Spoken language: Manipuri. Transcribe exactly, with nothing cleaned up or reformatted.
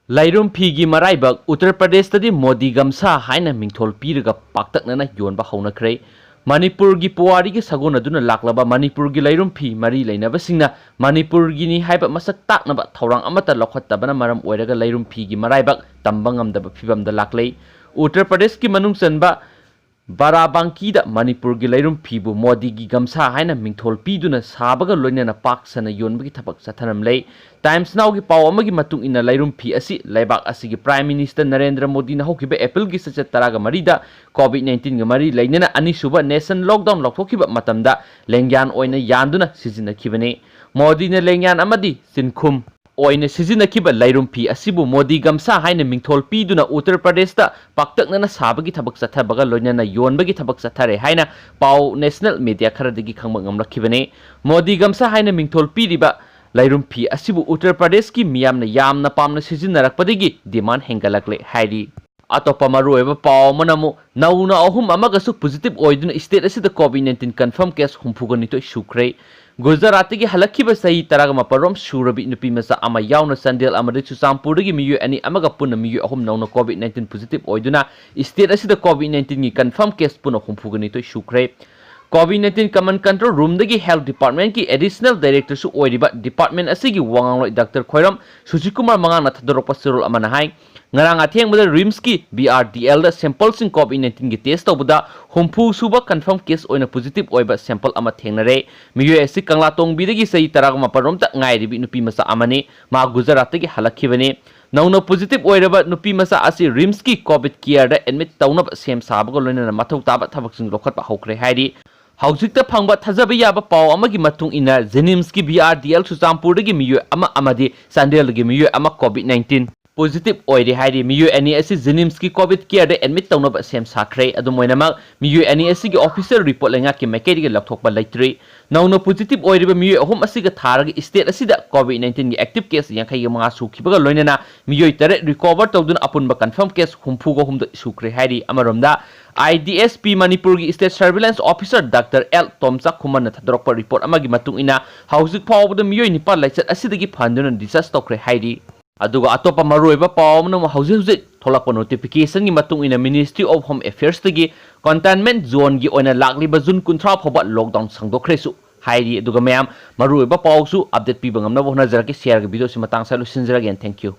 ꯂꯩꯔꯨꯝ ꯐꯤꯒꯤ ꯃꯔꯥꯏꯕꯛ꯫ ꯎꯠꯇꯔ ꯄ꯭ꯔꯗꯦꯁꯇꯗꯤ ꯃꯣꯗꯤ ꯒꯝꯁꯥ ꯍꯥꯏꯅ ꯃꯤꯡꯊꯣꯜ ꯄꯤꯔꯒ ꯄꯥꯛꯇꯛꯅꯅ ꯌꯣꯟꯕ ꯍꯧꯅꯈ꯭ꯔꯦ꯫ ꯃꯅꯤꯄꯨꯔꯒꯤ ꯄꯨꯋꯥꯔꯤꯒ ꯁꯥꯒꯣꯟꯅꯗꯨꯅ ꯂꯥꯛꯂꯕ ꯃꯅꯤꯄꯨꯔꯒꯤ ꯂꯩꯔꯨꯝ ꯐꯤ ꯃꯔꯤ ꯂꯩꯅꯕꯁꯤꯡꯅ ꯃꯅꯤꯄꯨꯔꯒꯤꯅꯤ ꯍꯥꯏꯕ ꯃꯁꯛ ꯇꯥꯛꯅꯕ ꯊꯧꯔꯥꯡ ꯑꯃꯠꯇ ꯂꯧꯈꯠꯇꯕꯅ ꯃꯔꯝ ꯑꯣꯏꯔꯒ ꯂꯩꯔꯨꯝ ꯐꯤꯒꯤ ꯃꯔꯥꯏꯕꯛ ꯇꯝꯕ ꯉꯝꯗꯕ ꯐꯤꯕꯝꯗ ꯂꯥꯛꯂꯦ꯫ ꯎꯠꯇꯔ ꯄ꯭ꯔꯗꯦꯁꯀꯤ ꯃꯅꯨꯡ ꯆꯟꯕ ꯕꯥꯔꯥꯕꯥꯡꯀꯤꯗ ꯃꯅꯤꯄꯨꯔꯒꯤ ꯂꯩꯔꯨꯝ ꯐꯤꯕꯨ ꯃꯣꯗꯤꯒꯤ ꯒꯝꯁꯥ ꯍꯥꯏꯅ ꯃꯤꯡꯊꯣꯜ ꯄꯤꯗꯨꯅ ꯁꯥꯕꯒ ꯂꯣꯏꯅꯅ ꯄꯥꯛ ꯁꯟꯅ ꯌꯣꯟꯕꯒꯤ ꯊꯕꯛ ꯆꯠꯊꯔꯝꯂꯦ꯫ ꯇꯥꯏꯝꯁ ꯅꯥꯎꯒꯤ ꯄꯥꯎ ꯑꯃꯒꯤ ꯃꯇꯨꯡ ꯏꯟꯅ, ꯂꯩꯔꯨꯝ ꯐꯤ ꯑꯁꯤ ꯂꯩꯕꯥꯛ ꯑꯁꯤꯒꯤ ꯄ꯭ꯔꯥꯏꯝ ꯃꯤꯅꯤꯁꯇꯔ ꯅꯔꯦꯟꯗ꯭ꯔ ꯃꯣꯗꯤꯅ ꯍꯧꯈꯤꯕ ꯑꯦꯄ꯭ꯔꯤꯜꯒꯤ ꯆꯩꯆꯠ ꯇꯔꯥꯒ ꯃꯔꯤꯗ ꯀꯣꯚꯤꯗ ꯅꯥꯏꯟꯇꯤꯟꯒ ꯃꯔꯤ ꯂꯩꯅꯅ ꯑꯅꯤꯁꯨꯕ ꯅꯦꯁꯟ ꯂꯣꯛꯗꯥꯎꯟ ꯂꯥꯎꯊꯣꯛꯈꯤꯕ ꯃꯇꯝꯗ ꯂꯦꯡꯌꯥꯟ ꯑꯣꯏꯅ ꯌꯥꯟꯗꯨꯅ ꯁꯤꯖꯤꯟꯅꯈꯤꯕꯅꯤ꯫ ꯃꯣꯗꯤꯅ ꯂꯦꯡꯌꯥꯟ ꯑꯃꯗꯤ ꯆꯤꯟꯈꯨꯝ ꯑꯣꯏꯅ ꯁꯤꯖꯤꯟꯅꯈꯤꯕ ꯂꯩꯔꯨꯝ ꯐꯤ ꯑꯁꯤꯕꯨ ꯃꯣꯗꯤ ꯒꯝꯁꯥ ꯍꯥꯏꯅ ꯃꯤꯡꯊꯣꯜ ꯄꯤꯗꯨꯅ ꯎꯠꯇꯔ ꯄ꯭ꯔꯗꯦꯁꯇ ꯄꯥꯛꯇꯛꯅꯅ ꯁꯥꯕꯒꯤ ꯊꯕꯛ ꯆꯠꯊꯕꯒ ꯂꯣꯏꯅꯅ ꯌꯣꯟꯕꯒꯤ ꯊꯕꯛ ꯆꯠꯊꯔꯦ ꯍꯥꯏꯅ ꯄꯥꯎ ꯅꯦꯁꯅꯦꯜ ꯃꯤꯗꯤꯌꯥ ꯈꯔꯗꯒꯤ ꯈꯪꯕ ꯉꯝꯂꯛꯈꯤꯕꯅꯤ꯫ ꯃꯣꯗꯤ ꯒꯝꯁꯥ ꯍꯥꯏꯅ ꯃꯤꯡꯊꯣꯜ ꯄꯤꯔꯤꯕ ꯂꯩꯔꯨꯝ ꯐꯤ ꯑꯁꯤꯕꯨ ꯎꯠꯇꯔ ꯄ꯭ꯔꯗꯦꯁꯀꯤ ꯃꯤꯌꯥꯝꯅ ꯌꯥꯝꯅ ꯄꯥꯝꯅ ꯁꯤꯖꯤꯟꯅꯔꯛꯄꯗꯒꯤ ꯗꯤꯃꯥꯟ ꯍꯦꯟꯒꯠꯂꯛꯂꯦ ꯍꯥꯏꯔꯤ꯫ ꯑꯇꯣꯞꯄ ꯃꯔꯨꯑꯣꯏꯕ ꯄꯥꯎ ꯑꯃꯅ ꯑꯃꯨꯛ ꯅꯧꯅ ꯑꯍꯨꯝ ꯑꯃꯒꯁꯨ ꯄꯣꯖꯤꯇꯤꯚ ꯑꯣꯏꯗꯨꯅ ꯁ꯭ꯇꯦꯠ ꯑꯁꯤꯗ ꯀꯣꯚꯤꯗ ꯅꯥꯏꯟꯇꯤꯟ ꯀꯟꯐꯥꯔꯝ ꯀꯦꯁ ꯍꯨꯝꯐꯨꯒ ꯅꯤꯊꯣꯏ ꯁꯨꯈ꯭ꯔꯦ꯫ ꯒꯨꯖꯔꯥꯠꯇꯒꯤ ꯍꯜꯂꯛꯈꯤꯕ ꯆꯍꯤ ꯇꯔꯥꯒ ꯃꯥꯄꯜ ꯔꯣꯝ ꯁꯨꯔꯕꯤ ꯅꯨꯄꯤ ꯃꯆꯥ ꯑꯃ ꯌꯥꯎꯅ ꯆꯥꯟꯗꯦꯜ ꯑꯃꯗꯤ ꯆꯨꯔꯆꯥꯟꯄꯨꯔꯗꯒꯤ ꯃꯤꯑꯣꯏ ꯑꯅꯤ ꯑꯃꯒ ꯄꯨꯟꯅ ꯃꯤꯑꯣꯏ ꯑꯍꯨꯝ ꯅꯧꯅ ꯀꯣꯚꯤꯗ ꯅꯥꯏꯟꯇꯤꯟ ꯄꯣꯖꯤꯇꯤꯚ ꯑꯣꯏꯗꯨꯅ ꯁ꯭ꯇꯦꯠ ꯑꯁꯤꯗ ꯀꯣꯚꯤꯗ ꯅꯥꯏꯟꯇꯤꯟꯒꯤ ꯀꯟꯐꯥꯔꯝ ꯀꯦꯁ ꯄꯨꯟꯅ ꯍꯨꯝꯐꯨꯒ ꯅꯤꯊꯣꯏ ꯁꯨꯈ꯭ꯔꯦ꯫ ꯀꯣꯚꯤꯗ ꯅꯥꯏꯟꯇꯤꯟ ꯀꯃꯟ ꯀꯟꯇ꯭ꯔꯣꯜ ꯔꯨꯝꯗꯒꯤ ꯍꯦꯜꯊ ꯗꯤꯄꯥꯔꯠꯃꯦꯟꯠꯀꯤ ꯑꯦꯗꯤꯁꯅꯦꯜ ꯗꯥꯏꯔꯦꯛꯇꯔꯁꯨ ꯑꯣꯏꯔꯤꯕ ꯗꯤꯄꯥꯔꯠꯃꯦꯟꯠ ꯑꯁꯤꯒꯤ ꯋꯥꯉꯥꯡꯂꯣꯏ ꯗꯥꯛꯇꯔ ꯈ꯭ꯋꯥꯏꯔꯝ ꯁꯨꯖꯤꯀꯨꯃꯥꯔ ꯃꯉꯥꯡꯅ ꯊꯥꯗꯣꯔꯛꯄ ꯆꯦꯔꯣꯜ ꯑꯃꯅ ꯍꯥꯏ, ꯉꯔꯥꯡ ꯑꯊꯦꯡꯕꯗ ꯔꯤꯝꯁꯀꯤ ꯕꯤ ꯑꯥꯔ ꯗꯤ ꯑꯦꯜꯗ ꯁꯦꯝꯄꯜꯁꯤꯡ ꯀꯣꯚꯤꯗ ꯅꯥꯏꯟꯇꯤꯟꯒꯤ ꯇꯦꯁ ꯇꯧꯕꯗ ꯍꯨꯝꯐꯨ ꯁꯨꯕ ꯀꯟꯐꯥꯔꯝ ꯀꯦꯁ ꯑꯣꯏꯅ ꯄꯣꯖꯤꯇꯤꯚ ꯑꯣꯏꯕ ꯁꯦꯝꯄꯜ ꯑꯃ ꯊꯦꯡꯅꯔꯦ꯫ ꯃꯤꯑꯣꯏ ꯑꯁꯤ ꯀꯪꯂꯥꯇꯣꯡꯕꯤꯗꯒꯤ ꯆꯍꯤ ꯇꯔꯥꯃꯥꯄꯜ ꯔꯣꯝꯇ ꯉꯥꯏꯔꯤꯕꯤ ꯅꯨꯄꯤ ꯃꯆꯥ ꯑꯃꯅꯤ꯫ ꯃꯥ ꯒꯨꯖꯔꯥꯠꯇꯒꯤ ꯍꯜꯂꯛꯈꯤꯕꯅꯤ꯫ ꯅꯧꯅ ꯄꯣꯖꯤꯇꯤꯚ ꯑꯣꯏꯔꯕ ꯅꯨꯄꯤ ꯃꯆꯥ ꯑꯁꯤ ꯔꯤꯝꯁꯀꯤ ꯀꯣꯚꯤꯗ ꯀꯤꯌꯔꯗ ꯑꯦꯗꯃꯤꯠ ꯇꯧꯅꯕ ꯁꯦꯝ ꯁꯥꯕꯒ ꯂꯣꯏꯅꯅ ꯃꯊꯧ ꯇꯥꯕ ꯊꯕꯛꯁꯤꯡ ꯂꯧꯈꯠꯄ ꯍꯧꯈ꯭ꯔꯦ ꯍꯥꯏꯔꯤ꯫ ꯍꯧꯖꯤꯛꯇ ꯐꯪꯕ ꯊꯥꯖꯕ ꯌꯥꯕ ꯄꯥꯎ ꯑꯃꯒꯤ ꯃꯇꯨꯡ ꯏꯟꯅ, ꯖꯦꯅꯤꯝꯁꯀꯤ ꯕꯤ ꯑꯥꯔ ꯗꯤ ꯑꯦꯜ ꯆꯨꯔꯆꯥꯟꯄꯨꯔꯗꯒꯤ ꯃꯤꯑꯣꯏ ꯑꯃ ꯑꯃꯗꯤ ꯆꯥꯟꯗꯦꯜꯗꯒꯤ ꯃꯤꯑꯣꯏ ꯑꯃ ꯀꯣꯚꯤꯗ ꯅꯥꯏꯟꯇꯤꯟ ꯄꯣꯖꯤꯇꯤꯚ ꯑꯣꯏꯔꯦ ꯍꯥꯏꯔꯤ꯫ ꯃꯤꯑꯣꯏ ꯑꯅꯤ ꯑꯁꯤ ꯖꯦꯅꯤꯝꯁꯀꯤ ꯀꯣꯚꯤꯗ ꯀꯤꯌꯔꯗ ꯑꯦꯗꯃꯤꯠ ꯇꯧꯅꯕ ꯁꯦꯝ ꯁꯥꯈ꯭ꯔꯦ꯫ ꯑꯗꯨꯝ ꯑꯣꯏꯅꯃꯛ, ꯃꯤꯑꯣꯏ ꯑꯅꯤ ꯑꯁꯤꯒꯤ ꯑꯣꯐꯤꯁꯤꯌꯦꯜ ꯔꯤꯄꯣꯔꯠ ꯂꯩꯉꯥꯛꯀꯤ ꯃꯥꯏꯀꯩꯗꯒꯤ ꯂꯧꯊꯣꯛꯄ ꯂꯩꯇ꯭ꯔꯤ꯫ ꯅꯧꯅ ꯄꯣꯖꯤꯇꯤꯚ ꯑꯣꯏꯔꯤꯕ ꯃꯤꯑꯣꯏ ꯑꯍꯨꯝ ꯑꯁꯤꯒ ꯊꯥꯔꯒ ꯁ꯭ꯇꯦꯠ ꯑꯁꯤꯗ ꯀꯣꯚꯤꯗ ꯅꯥꯏꯟꯇꯤꯟꯒꯤ ꯑꯦꯛꯇꯤꯚ ꯀꯦꯁ ꯌꯥꯡꯈꯩꯒ ꯃꯉꯥ ꯁꯨꯈꯤꯕꯒ ꯂꯣꯏꯅꯅ ꯃꯤꯑꯣꯏ ꯇꯔꯦꯠ ꯔꯤꯀꯣꯚꯔ ꯇꯧꯗꯨꯅ ꯑꯄꯨꯟꯕ ꯀꯟꯐꯥꯔꯝ ꯀꯦꯁ ꯍꯨꯝꯐꯨꯒ ꯍꯨꯝꯗꯣꯏ ꯁꯨꯈ꯭ꯔꯦ ꯍꯥꯏꯔꯤ꯫ ꯑꯃꯔꯣꯝꯗ, ꯑꯥꯏ ꯗꯤ ꯑꯦꯁ ꯄꯤ ꯃꯅꯤꯄꯨꯔꯒꯤ state surveillance officer doctor L Tomcha ꯈꯨꯃꯟꯅ ꯊꯥꯗꯣꯔꯛꯄ ꯔꯤꯄꯣꯔꯠ ꯑꯃꯒꯤ ꯃꯇꯨꯡ ꯏꯟꯅ, ꯍꯧꯖꯤꯛ ꯐꯥꯎꯕꯗ ꯃꯤꯑꯣꯏ ꯅꯤꯄꯥꯟ ꯂꯥꯏꯆꯠ ꯑꯁꯤꯗꯒꯤ ꯐꯍꯟꯗꯨꯅ ꯗꯤꯁꯆꯥꯔꯖ ꯇꯧꯈ꯭ꯔꯦ ꯍꯥꯏꯔꯤ꯫ ꯑꯗꯨꯒ ꯑꯇꯣꯞꯄ ꯃꯔꯨꯑꯣꯏꯕ ꯄꯥꯎ ꯑꯃꯅ ꯑꯃꯨꯛ ꯍꯧꯖꯤꯛ ꯍꯧꯖꯤꯛ ꯊꯣꯛꯂꯛꯄ notification ꯒꯤ ꯃꯇꯨꯡ ꯏꯟꯅ Ministry of Home Affairs ꯇꯒꯤ containment zone ꯒꯤ ꯑꯣꯏꯅ ꯂꯥꯛꯂꯤꯕ June ꯀꯨꯟꯊ꯭ꯔꯥ ꯐꯥꯎꯕ lockdown ꯁꯥꯡꯗꯣꯛꯈ꯭ꯔꯦꯁꯨ ꯍꯥꯏꯔꯤ꯫ ꯑꯗꯨꯒ ꯃꯌꯥꯝ, ꯃꯔꯨꯑꯣꯏꯕ ꯄꯥꯎꯁꯨ update ꯄꯤꯕ ꯉꯝꯅꯕ ꯍꯣꯠꯅꯖꯔꯛꯀꯦ꯫ Share ꯒꯤ video ꯁꯤ ꯃꯇꯥꯡ ꯑꯁꯤꯗ ꯂꯣꯏꯁꯤꯟꯖꯔꯒꯦ꯫ Thank you꯫